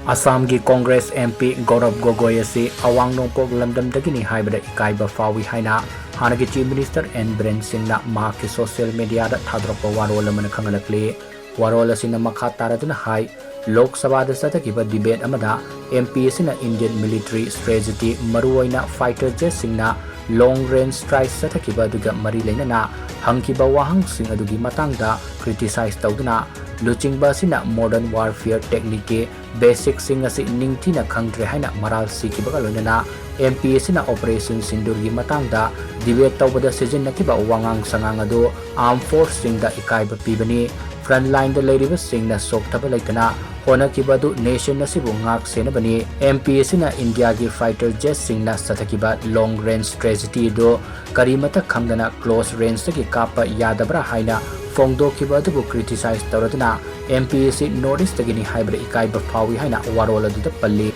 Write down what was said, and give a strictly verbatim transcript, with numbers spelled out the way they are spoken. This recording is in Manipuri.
ꯑꯁꯥꯝꯒꯤ ꯀꯣꯡꯒ꯭ꯔꯦꯁ M P ꯒꯧꯔꯕ ꯒꯣꯒꯣꯏ ꯑꯁꯤ ꯑꯋꯥꯡ ꯅꯣꯡꯄꯣꯛ ꯂꯝꯗꯝꯗꯒꯤꯅꯤ ꯍꯥꯏꯕꯗ ꯏꯀꯥꯏꯕ ꯐꯥꯎꯏ ꯍꯥꯏꯅ ꯍꯥꯟꯅꯒꯤ Chief Minister N ꯕꯤꯔꯦꯟ ꯁꯤꯡꯅ ꯃꯍꯥꯛꯀꯤ social media ꯗ ꯊꯥꯗꯣꯔꯛꯄ ꯋꯥꯔꯣꯜ ꯑꯃꯅ ꯈꯪꯍꯜꯂꯛꯂꯤ꯫ ꯋꯥꯔꯣꯜ ꯑꯁꯤꯅ ꯃꯈꯥ ꯇꯥꯔꯗꯨꯅ ꯍꯥꯏ, ꯂꯣꯛ ꯁꯚꯥꯗ ꯆꯠꯊꯈꯤꯕ debate ꯑꯃꯗ M P ꯑꯁꯤꯅ Indian military strategy, ꯃꯔꯨꯑꯣꯏꯅ fighter jet ꯁꯤꯡꯅ long range strike ꯆꯠꯊꯈꯤꯕ ꯑꯗꯨꯒ ꯃꯔꯤ ꯂꯩꯅꯅ ꯍꯪꯈꯤꯕ ꯋꯥꯍꯪꯁꯤꯡ ꯑꯗꯨꯒꯤ ꯃꯇꯥꯡꯗ criticize ꯇꯧꯗꯨꯅ, ꯂꯨꯆꯤꯡꯕ ꯑꯁꯤꯅ modern warfare technique ꯀꯤ basic ꯁꯤꯡ ꯑꯁꯤ ꯅꯤꯡꯊꯤꯅ ꯈꯪꯗ꯭ꯔꯦ ꯍꯥꯏꯅ ꯃꯔꯥꯜ ꯁꯤꯈꯤꯕꯒ ꯂꯣꯏꯅꯅ M P ꯑꯁꯤꯅ Operation ꯁꯤꯟꯗꯨꯔꯒꯤ ꯃꯇꯥꯡꯗ debate ꯇꯧꯕꯗ ꯁꯤꯖꯤꯟꯅꯈꯤꯕ ꯋꯥꯉꯥꯡ ꯁꯉꯥꯡ ꯑꯗꯨ armed force ꯁꯤꯡꯗ ꯏꯀꯥꯏꯕ ꯄꯤꯕꯅꯤ꯫ Front line ꯗ ꯂꯩꯔꯤꯕꯁꯤꯡꯅ ꯆꯣꯛꯊꯕ ꯂꯩꯇꯅ ꯍꯣꯠꯅꯈꯤꯕ ꯑꯗꯨ nation ꯑꯁꯤꯕꯨ ꯉꯥꯛ ꯁꯦꯟꯅꯕꯅꯤ꯫ M P ꯑꯁꯤꯅ India ꯒꯤ fighter jet ꯁꯤꯡꯅ ꯆꯠꯊꯈꯤꯕ long range strategy ꯑꯗꯨ ꯀꯔꯤꯃꯠꯇ ꯈꯪꯗꯅ close range ꯇꯒꯤ ꯀꯥꯞꯄ ꯌꯥꯗꯕ꯭ꯔꯥ ꯍꯥꯏꯅ ꯐꯣꯡꯗꯣꯛꯈꯤꯕ ꯑꯗꯨꯕꯨ criticize ꯇꯧꯔꯗꯨꯅ M P ꯑꯁꯤ North East ꯇꯒꯤꯅꯤ ꯍꯥꯏꯕꯗ ꯏꯀꯥꯏꯕ ꯐꯥꯎꯏ ꯍꯥꯏꯅ ꯋꯥꯔꯣꯜ ꯑꯗꯨꯗ ꯄꯜꯂꯤ꯫